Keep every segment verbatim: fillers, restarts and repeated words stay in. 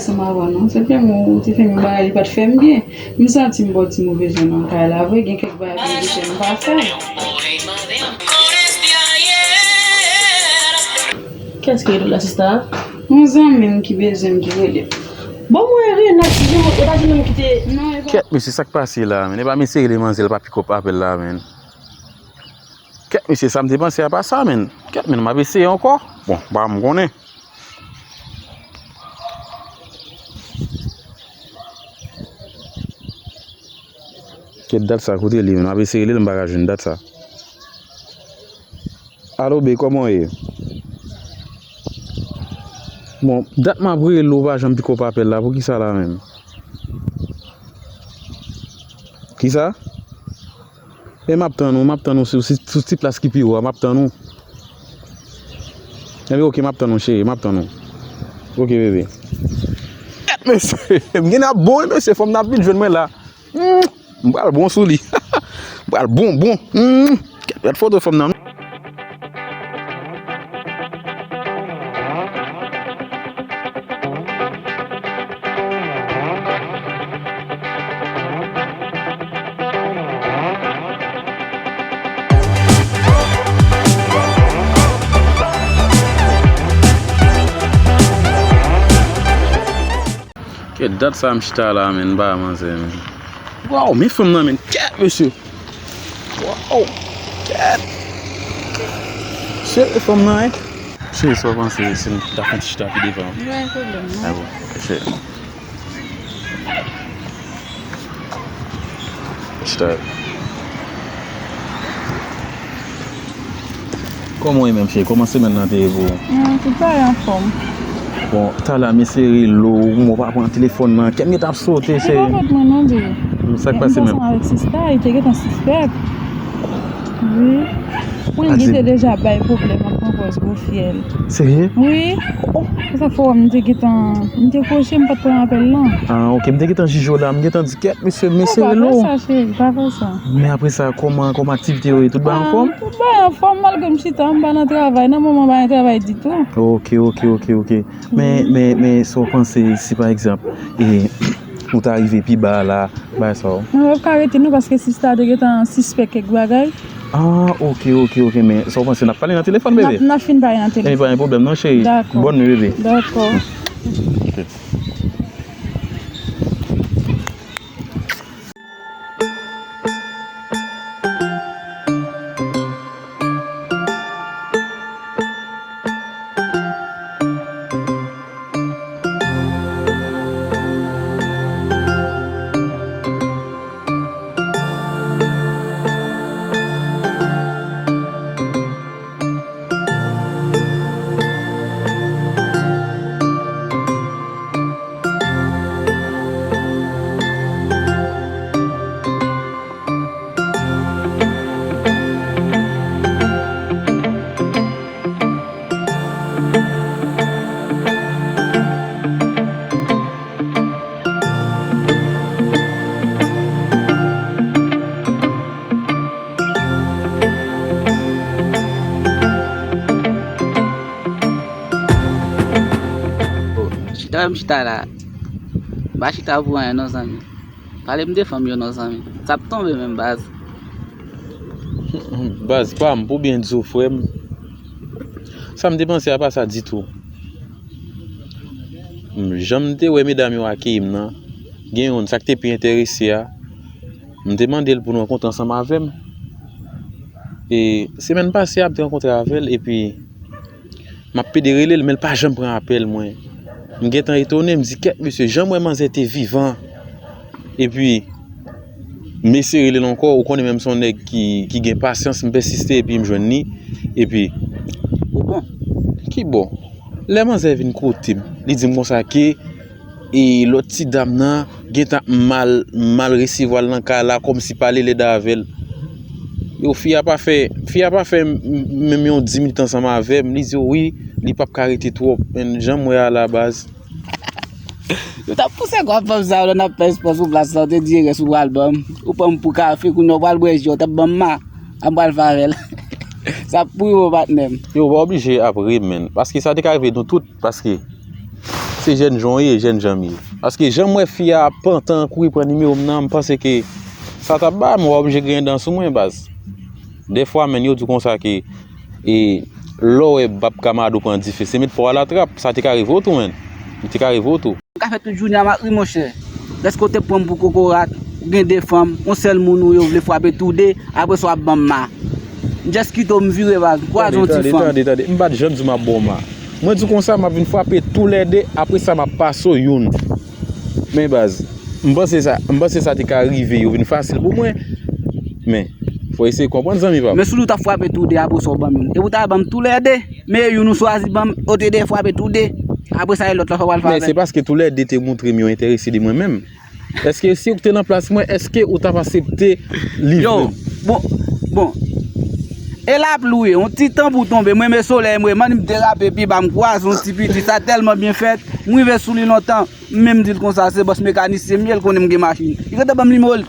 Ansanm avè w non. Se fè m ou te fè m yon bagay li pa t fè m byen. M santi m bò ti move jan nan kay la vre, gen kèk bagay ki te fè m pa fè. Kiyès ki rele w la, sista? Yon zanmi m ki bezwen m ki rele m. Bon, mwen Renat, si jan, e pa ti nonm ki te. Non, e pa. Kèt, mesye, sa k pase la, menn? E pa mesye rele manzè, l pa pikòp apèl la, menn. Kèt, mesye, sa m te panse a pa sa, menn. Kèt, menn, m ap eseye ankò. Bon, pa m konnen. Kèt, dat sa, kote li, menn? M ap eseye rele l, m pa ka jwenn dat sa. Alo, be, kòman w ye? Bon, dat m ap rele w, ou pa janm pikòp apèl la, poukisa la menm? Kisa? E m ap tann ou, m ap tann ou sou, sou, sou ti plas ki pi wo a, m ap tann ou. Enben, oke, m ap tann ou, cheri, m ap tann ou. Oke, bebe. Kèt, mesye, m gen ap bon, wi, mesye, fanm nan ap vin jwenn mwen la. Hmm, m pral bon sou li. M pral bon, bon. Hmm, kèt, gad foto fanm nan. Kèt, dat sa m chita la, menn, m pa manzè, menn. Waw, men fanm nan, menn. Kèt, mesye. Waw, kèt. Cheri fanm nan, wi. Cheri, sa w panse si m ta fè yon ti chita pi devan? Pa gen pwoblèm, non. A bon, cheri. Chita. Kòman w ye menm, cheri? Kòman semèn nan te ye pou ou? Hmm, tout bagay anfòm. Bon, talè m eseye rele w, ou pa pran telefòn nan. Kè m gentan ap sote, cheri. E pa fòt mwen non, Dye. Sa k pase menm? Avèk sista, li te gentan sispèk. Wi. Mwen, li te deja bay pwoblèm ak manpòz gwo fyèl. Serye? Wi. Oh. Se sa k fè w wè m te gentan, m te kwoche, m pa t pran apèl lan. Ah, ok, m te gentan jije w la, m gentan di, kèt, mesye, mesye rele w. Pa fè sa, cheri, pa fè sa. Men apre sa, kòman, kòman aktivite yo ye? Tout bagay anfòm? Ah, tout bagay anfòm, malgre m chita, m pa nan travay. Nan moman, m pa nan travay ditou. Ok, ok, ok, ok. Men, men, men, sa w panse si, pa egzanp, e, ou ta rive pi ba la, bagay sa yo? Mwen, yo ka rete non, paske sista te gentan sispèk kèk bagay. Ah, ok, ok, ok, men sa w panse, n ap pale nan telefòn, bebe? N ap, n ap fin pale nan telefòn. Ebyen, pa gen pwoblèm non, cheri. Dakò. Bòn nwi, bebe. Dakò. Ok. Chita, m chita la. M pa chita pou anyen non, zanmi. Pale m de fanm yo non, zanmi. Sa ap tonbe menm, baz. Baz pa m, pou byen di w, frè m. Sa m te panse a pa sa ditou. M, jan m te wè medam yo akeyi m nan, gen youn, sa k te pi enterese a, m te mande l pou n rankontre ansanm avè m. E semèn pase a, m te rankontre avè l, epi m ap pede rele l, men l pa janm pran apèl mwen. M gentan etone, m di, kèt, mesye, jan m wè manzè te vivan. Epi, m eseye rele l ankò, ou konnen menm se yon nèg ki, ki gen pasyans, m pèsiste epi m jwenn li. Epi, ou bon? Ki bon? Lè manzè vin kote m, li di m konsa ke, e, lòt ti dam nan gentan mal, mal resevwa l nan kay la, kòmsi pa lè lèd avè l. Yo, fi a pa fè, fi a pa fè m, m, menm yon dis minit ansanm avè m, li di w wi, li p ap ka rete twòp. Men jan m wè a la, baz. Yo t ap pouse gwo fanm sa yo lè n ap fè espò sou plas la, ou te di rès ou pral ban m. Ou pran m pou kafe, kounye a w pral bwè ji, w t ap ban m ma, a m pral fè avè l. Sa pou ou, patnè m. Yo, w pa oblije ap ri, menn. Paske sa te ka rive nou tout, paske Se jènjan w ye, jènjan m ye. Paske jan m wè fi a ap pantan kouri pran nimewo m nan, m panse ke sa t ap ba m, w pa oblije griyen dan sou mwen, baz. Dèfwa, menn, yo di konsa ke, e, lè w wè bab kamado pran dife, se met pa w alatrap, sa te ka rive w tou, menn. Li te ka rive w tou. M ka fè tout jounen a m ap ri, monchè. Lèske w te pran m pou kokorat, ou gen de fanm, yon sèl moun ou ye, ou vle frape toude, apre sa w ap ban m ma. M just kite w, m vire, baz, m kwaze yon ti fanm. Tande, tande, tande, tande. M pa t janm di w m ap ba w ma. Mwen di w konsa, m ap vin frape toulède, apre sa m ap pase w youn. Men baz, m panse sa, m panse sa te ka rive yo vin fasil pou mwen. Men, fò eseye konprann zanmi pa m. Men sou li w t ap frape toude apre sa w ban m youn. Epi w ta ban m toulède, men youn ou chwazi ban m, olyede frape toude. Apre sa e lòt la fò w al frape. Men se paske toulède te montre m yo enterese de mwen menm. Èske si w te nan plas mwen, èske ou t ap aksepte livre m? Yo, bon, bon. E lapli w ye, yon ti tanbou tonbe, m renmen solèy, m renmen m derape pi ba, m kwaze yon ti piti, sa tèlman byen fèt, m rive sou li lontan, m menm di l konsa, se bòs mekanisyen m ye, l konnen m gen machin. Li gentan ban m nimewo l.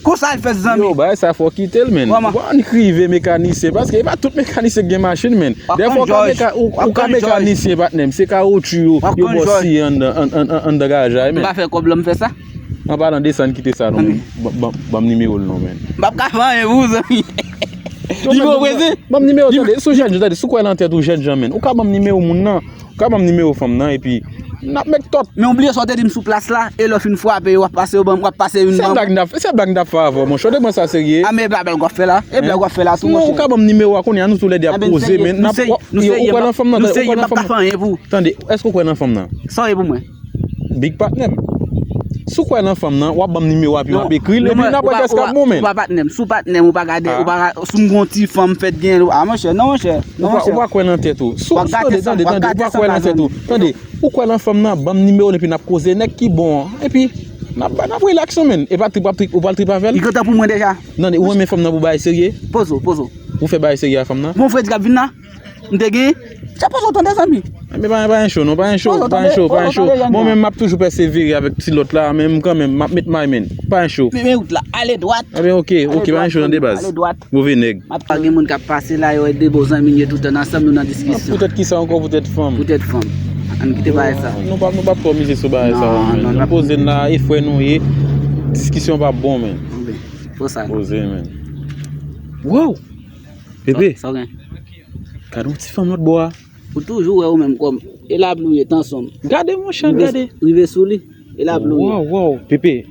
Konsa l fèt, zanmi. Yo, bagay sa fò kite l, menn. Kòman? Bon, annik rive mekanisyen, paske e pa tout mekanisyen ki gen machin, menn. Dèfwa ou ka meka-, ou, ou ka mekanisyen, patnè m, se kawotchou yo, yo bò siye anndan, an, an, an, anndan garaj la, wi, menn. M pa fè kòb lè m fè sa. An palan de sa, n kite sa non, ban, ban, ban m nimewo l non, menn. M p ap ka fè anyen pou ou, zanmi. Li poko prese. Ban m nimewo, tande, si w jènjan, tande, si w kwè nan tèt ou jènjan, menn, ou ka ban m nimewo moun nan, ou ka ban m nimewo fanm nan, epi n ap mèt tòt. Men ou bliye sa w te di m sou plas la, e lè w fin frape yo, w ap pase yo ban m, w ap pase youn ban m. Se blag n ap, se blag n ap fè avè w, monchè, w te pran sa serye? A, men e pa blag w ap fè la, e blag w ap fè la tou, monchè. Sinon, ou ka ban m nimewo a kounye a, nou toulède ap koze, men n ap, ou kwè nan fanm nan, tande, ou kwè nan fanm nan. Tande, èske ou kwè nan fanm nan? Big patnè m. Si w kwè nan fanm nan, w ap ban m nimewo a, epi m ap ekri l, epi n ap wè kiyès k ap bon, menn. Ou pa patnè m, si w patnè m, ou pa gade, ou pa, si m gon ti fanm fèt gen, a, monchè, non, monchè, non, monchè. Ou pa, ou pa kwè nan tèt ou. Si w, tande, tande, tande, ou pa kwè nan tèt ou. Tande, ou kwè nan fanm nan, ban m nimewo l, epi n ap koze nèg ki bon an. Epi, n ap, n ap rilaks, non, menn. E pa trip, w ap trip, ou pral trip avè l? Li kontan pou mwen deja. Tande, ou renmen fanm nan pou bagay serye? Poze w, poze w. Ou fè bagay serye a fanm nan? Bon, fredi k ap vin la. M te gen. Sa poze w tande, zanmi. Men pa, pa gen cho, non, pa gen cho, pa gen cho, pa gen cho. Mwen menm, m ap toujou pèsevere avèk ti lòt la, men m kanmenm, m ap met may, menn. Pa gen cho. Men, men wout la, ale dwat. Enben, oke, oke, pa gen cho, tande, baz. Ale dwat. Move nèg. M ap pa gen moun k ap pase la, yo de bon zanmi, yo tout ansanm, nou nan diskisyon. Poutèt kisa ankò, poutèt fanm? Poutèt fanm. Ann kite bagay sa. Nou p ap, nou p ap twò mize sou bagay sa, non, menn. Nou poze n la, e frè nou ye. Diskisyon p ap bon, menn. Poze, menn. Wow! Pepe. Sa w gen? Gade yon ti fanm lòt bò a. Ou toujou wè ou menm kòm. E lapli w ye, tansonm. Gade, monchè, gade. Rive sou li. E lapli w ye. Wow, wow, Pepe.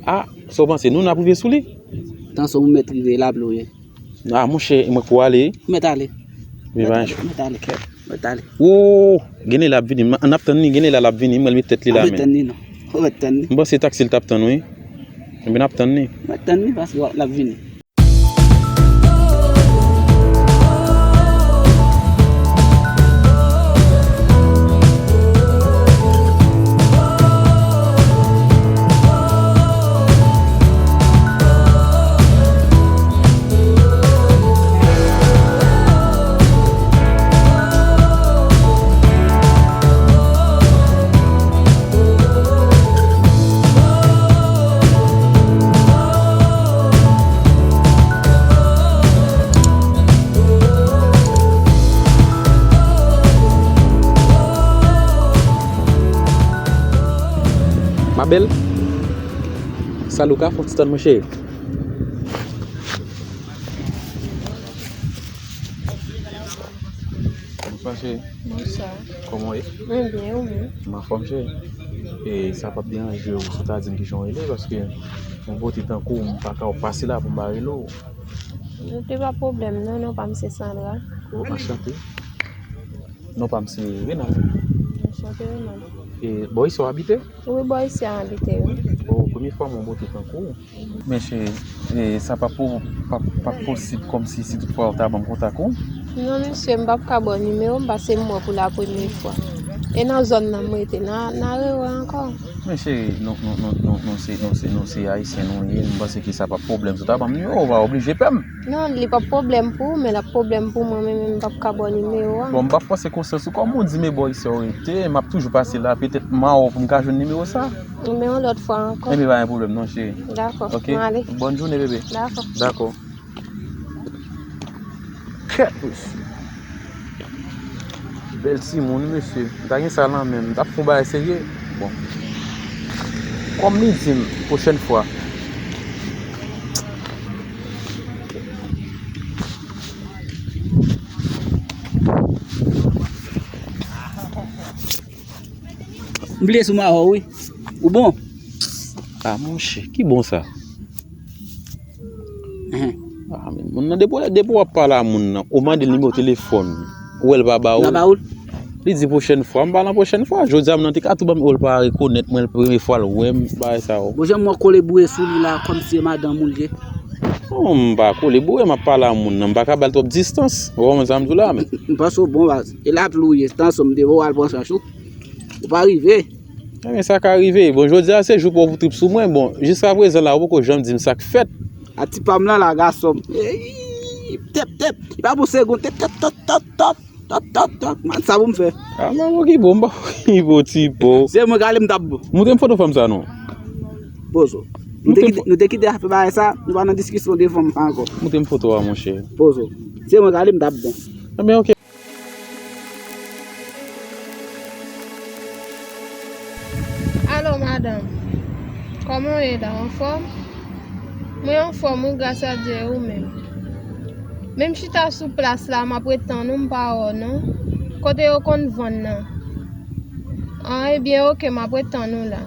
A, sa w panse, nou n ap rive sou li? Tansonm, ou mèt rive, e lapli w ye. A, monchè, mwen pou ale. Ou mèt ale. Ou mèt ale. Ou mèt ale. Ou mèt ale. Wo, gen lè l ap vini. N ap tann li, gen lè l ap vini. Mwen met tèt li la, men. Ou mèt tann li, non. Ou mèt tann li. M panse taksi l t ap tann, wi. Enben, n ap tann li. Ou mèt tann li, paske l ap vini. Ma belle, sa Luka, fò w ti tann mwen, cheri. Bonswa, cheri. Bonswa. Kòman w ye? Mwen byen, ou menm? M anfòm, cheri. E sa p ap deranje w si w ta di m kijan w rele, paske yon bote tankou w, m pa ka wè w pase la pou m pa rele w. Nou te pa pwoblèm, non, non pa m se Sandra. Oh, anchante. Non pa m se Renald. Anchante, Renald. E bò isi w abite? Wi, bò isi a m abite, wi. Oh, premye fwa m wè yon bote tankou w. Men cheri, e, sa pa po-, pa, pa posib kòmsi si toutfwa ou ta ban m kontak ou? Non, mesye, m p ap ka ba w nimewo m, paske m wè w pou la premye fwa. E nan zòn nan m rete, nan, nan Arewa ankò. Men cheri, nou, nou, nou, nou, nou se, nou se, nou se Ayisyen nou ye, m panse ke sa p ap pwoblèm si w ta ban m nimewo w, ou pa oblije pè m. Non, li p ap pwoblèm pou ou, men l ap pwoblèm pou mwen, men, men m p ap ka ba w nimewo a. Bon, m p ap fòse konsyans ou, kòm ou di, men bò isi w rete, m ap toujou pase la, petèt m a wè w pou m ka jwenn nimewo sa. Men yon lòt fwa ankò. Enben, pa gen pwoblèm non, cheri. Dakò, ok, m ale. Bòn jounen, bebe. Dakò. Dakò. Kèt, mesye. Bèl timoun, wi, mesye. M ta gen sa nan men m. M t ap fè yon bagay serye. Bon. Kòm li di m, pwochèn fwa. M bliye sou mahò, wi. Ou bon? Ah, monchè, ki bon sa? Enhen. Ah, men moun nan, depi w, depi w ap pale a moun nan, ou mande l nimewo telefòn, ou wè l pa ba ou l. Li di pwochèn fwa, m pa nan pwochèn fwa. Jodi a, moun nan te ka tou ban m, ou l pa rekonèt mwen, l premye fwa l wè m, bagay sa yo. Bon, jan mwen kole bouye sou li la, kòmsi se madanm ou l ye. Non, m pa kole bouye, m ap pale a moun nan, m pa ka ba l twòp distans. Ou konprann sa m di w la, men. M panse w bon, baz. E lapli w ye, tanson m te wè w al pran chans ou. Ou pa rive. Ebyen, sa ka rive. Bon, jodi a, se jou pou w trip sou mwen. Bon, jiska prezan la, ou poko janm di m sa k fèt. A ti pa m lan la, gason m. Ey, tèp, tèp. Li pa pou segonn. Tèp, tèp, tòp, tòp, tòp. Tòp, tòp, tòp. Man, sa pou m fè. Ah, manman ki bon, m pa ki bon, ti bon. Se mwen k ale m t ap bon. Montre m foto fanm sa, non. Pozo. Nou te kite, nou te kite afè bagay sa, nou pa nan diskisyon de fanm ankò. Montre m foto a, monchè. Pozo. Se mwen k ale m t ap bon. Ebyen, ok. Alo, madanm. Kòman w ye la? Anfòm? Mwen anfòm, wi, gras a Dye, e ou menm? Men m chita sou plas la, m ap ret tann ou, m pa wè w non. Kote yo konn vann nan? An, ebyen, oke, m ap ret tann ou la.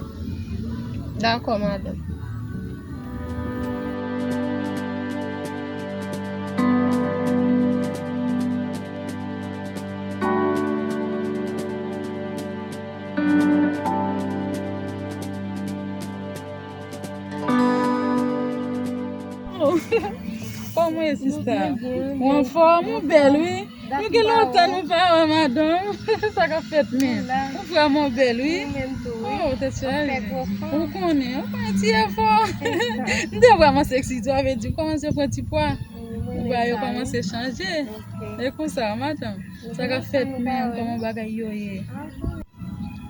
Dakò, madanm. Oh, kòman w ye, sista? Ou anfòm, ou bèl, wi. Nou gen lontan nou pa wè, madanm. Sa k ap fèt, men? Ou vrèman bèl, wi. Oh, tèt chaje. Ou konnen, ou konnen ti efò. M te vrèman seksi tou, sa vle di, kòmanse pran ti pwa. Ou vwa yo kòmanse chanje. E konsa, madanm. Sa k ap fèt, men, kòman bagay yo ye?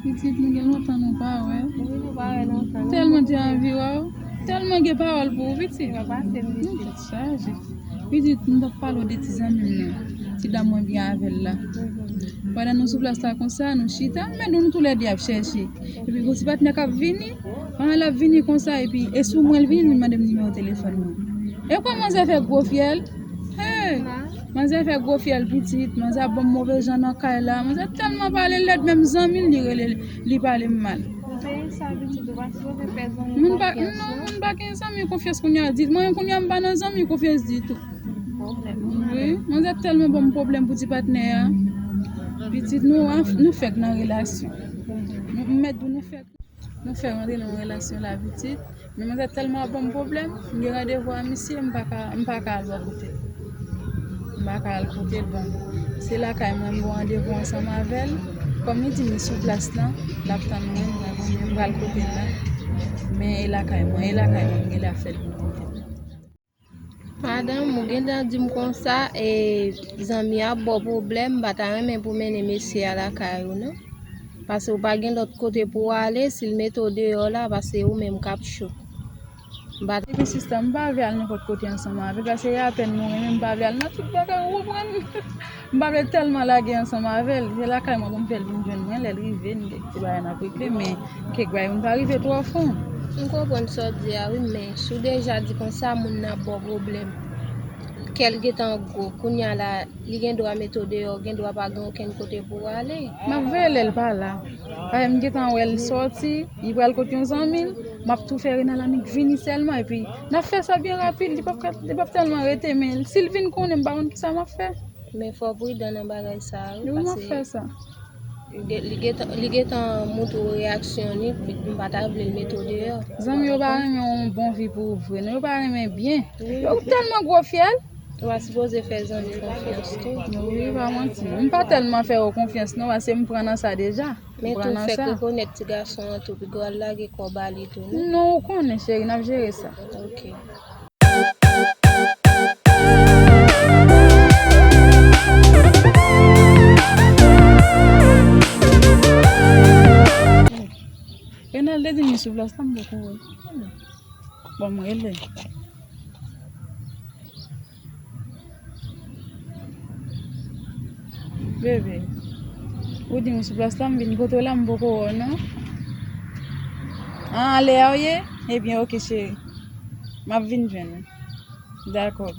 Pitit, nou gen lontan nou pa wè. Wi, nou pa wè lontan, non. Tèlman te anvi wè w. Tèlman gen pawòl pou ou, pitit. Mwen pase m, pitit. Tèt chaje. Pitit, m t ap pale w de ti zanmi m nan. Ti dam mwen byen avè l la. Pandan nou sou plas la konsa, nou chita, men nou toulède ap chèche. Epi gon ti patnè k ap vini, pandan l ap vini konsa, epi e sou mwen l vini, li mande m nimewo telefòn mwen. E kòman manzè fè gwo fyèl? Hey! Manzè fè gwo fyèl, pitit, manzè ap ban m move jan nan kay la. Manzè tèlman pale lèd, menm zanmi l, li rele, li pale m mal. Nan peyi sa, pitit, ou pa sipoze fè zanmi konfyans, non. Moun pa gen zanmi konfyans kounye a, di, mwen kounye a m pa nan zanmi konfyans ditou. Wi, manzè tèlman ban m pwoblèm pou ti patnè a. Pitit, nou, nou fèk nan relasyon. Nou, m mèt di w, nou fèk. Nou fè rantre nan yon relasyon la, pitit. Men manzè tèlman ap ban m pwoblèm, m gen randevou a misye, m pa ka, m pa ka al bò kote l. M pa ka al kote l, bon. Se lakay mwen m gen randevou ansanm avè l. Kòm li di m li sou plas lan, l ap tann mwen, m pral kote l la. Men e lakay mwen, e lakay mwen m gen lè ap fè l vin kote m. Madanm, ou gentan di m konsa, e, zanmi a ap ba w pwoblèm, m pa ta renmen pou mennen mesye a lakay ou non. Paske ou pa gen lòt kote pou w ale, si l mete w deyò la, paske ou menm k ap cho. M pa ta... Epi sista, m pa vle al nenpòt kote ansanm avè l, paske e apèn nou renmen, m pa vle al nan tout bagay, ou konprann? M pa vle tèlman lage ansanm avè l. Se lakay mwen pou m fè l vin jwenn mwen. Lè l rive, n gen ti bagay n ap regle, men kèk bagay pou n pa rive twò fon. M konprann sa w di a, wi, men si w deja di konsa, moun nan ap ba w pwoblèm. Kè l gentan gwo. Kounye a la, li gen dwa mete w deyò, gen dwa pa gen okenn kote pou w ale. M ap veye lè l pa la. Paske m gentan wè l sòti, li pral kot yon zanmi l, m ap tou fè Renal annik vini sèlman, epi n ap fè sa byen rapid, li p ap ka, li p ap tèlman rete, men si l vin konnen, m pa konn kisa m ap fè. Men fò w pridan nan bagay sa a, wi, paske li gen-, li gentan, li gentan montre w reyaksyon li, m pa ta vle l mete w deyò. Zanmi yo pa renmen yon bon vi pou ou vre, non, yo pa renmen byen. Wi. Yo tèlman gwo fyèl. Ou pa sipoze fè zanmi konfyans tou. Wi, pa manti. M pa tèlman fè yo konfyans, non, paske m pran nan sa deja. Men tou, fèk rekonèt ti gason an tou, piga w al lage kò w ba li tou, non? Non, ou konnen, cheri, n ap jere sa. Ok. Renal te di m li sou plas la, m poko wè. Bon, m rele. Bebe. Ou di m sou plas la, m vin kote w la, m poko wè w non. Ah, ale a w ye? Ebyen, oke, cheri. M ap vin jwenn ou. Dakò.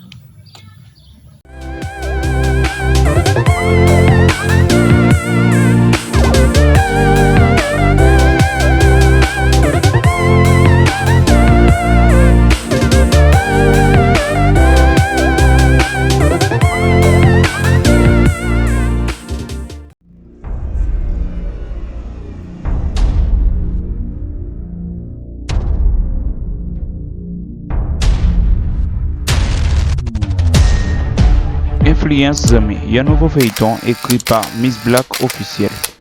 Enfliyans zanmi, yon nouvo feyton ekri pa Miss Black Officiel.